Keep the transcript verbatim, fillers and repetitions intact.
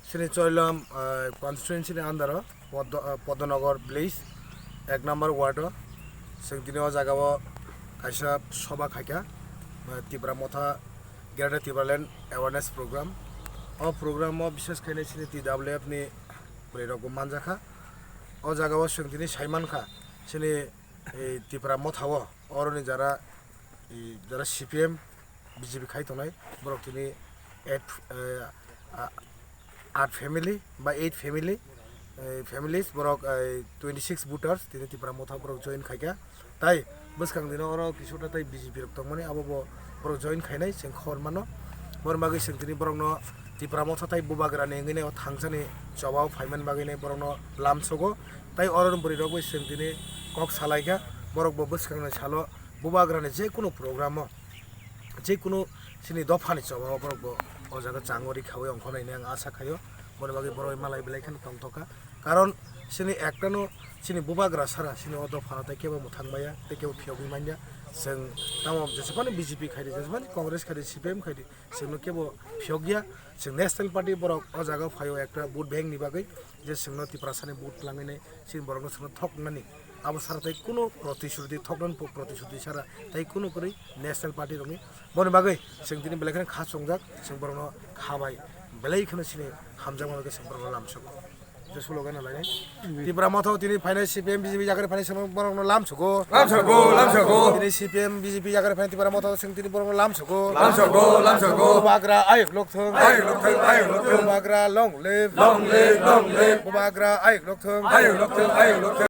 Chini Choilam, ah, constituency ni under o Poddo-, ah, Poddonagar village, ek number ward o. Chwng tini o jaga o kaisa soba khaikha, ah, Tipra Motha Greater Tipraland Awareness Program. O program o bishes khainai chini T W F ni bwrwi rok bo manjakha. O jaga o chwng tini saimankha chini, eh, Tipra Motha o oroni jara, eh, jara C P M, B J P khai tongnai, borok tini eight, eh, a-, eight family ba eight family, eh, families, borok, eh, twenty six voters tini Tipra Motha borok join khaikha. Tai bwskang dino oro kisuta tai B J P rok tongmani, abo bo borok join khainai chwng khobor mano. Borok bagwi chwng tini borokno Tipra Motha tai Bubagrani wngwi nai o thangsani choba o phaiman bagwi nai borokno lamsogo. Tai oro bwrwi rok bai chwng tini kok salaikha, borok bo bwskangni salo Bubagrani je kunu program o, je kunu chini dophani choba o borok bo o jaga changori khaui ongkhornai hinwi ang asa khaio. Boni bagwi borok malai belai kheno tongthokha. Karon chini ektano chini Bubagra sara chini o dophano tei kebo mwthang maya, tei kebo phiyogwi manya. Chwng tamo jesepani B J P khaidi, jesepani Congress khaidi, C P M khaidi, chwngno kebo phiyokya. Chwng National Party borok o jaga phaio ekta vote bank ni bagwi, je chwngno Tiprasani vote langwi nai, chini borokno chwngno thoknani. Abo sara tei kunu protisruti, thoknani po-, protisruti sara tei kunu kwrwi National Party rokni. Boni bagwi chwng tini belai kheno kha chongjak, chwng borokno kha bai belai kheno chini hamjakma bagwi chwng borokno lamsogo. Je slogan no lainai. Tipra Motha o tini phainai C P M B J P yakarwi phainai chwng borokno lamsogo. Lamsogo, lamsogo. Tini C P M B J P yakarwi phainai Tipra Motha o chwng tini borokno lamsogo. Lamsogo, lamsogo. Bubagra ayuk lokthung. Ayuk lokthung, ayuk lokthung. Bubagra long live. Long live, long live. Bubagra ayuk lokthung. Ayuk lokthung, ayuk lokthung.